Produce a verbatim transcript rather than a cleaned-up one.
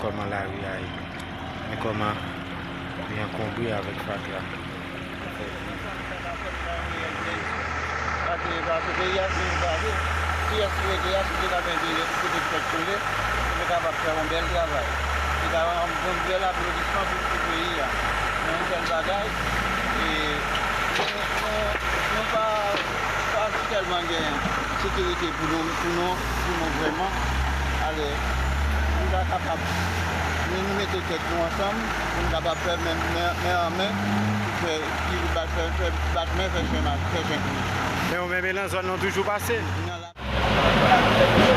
Kòman lari a ye? Men kòman li ankonbre avèk fatra. Pase, pase peyi a se yon pase. Kiyès ki rete a, si te ka gen de kote ki fèk kole, se te kapab fè yon bèl travay. Se ta yon bèl aplodisman pou, pou peyi a. Men yon sèl bagay, e, nou, nou, nou pa, pa tèlman gen sekirite pou nou, pou nou, pou nou vrèman. Ale, nou ta kapab, nou, nou mete tèt nou ansanm, pou nou kapab fè men, men, men an men, pou fè, ki bat, fè, fè, bat men, fè chen, fè chen kou. Men ou menm e nan zòn nan toujou pase? Nan la-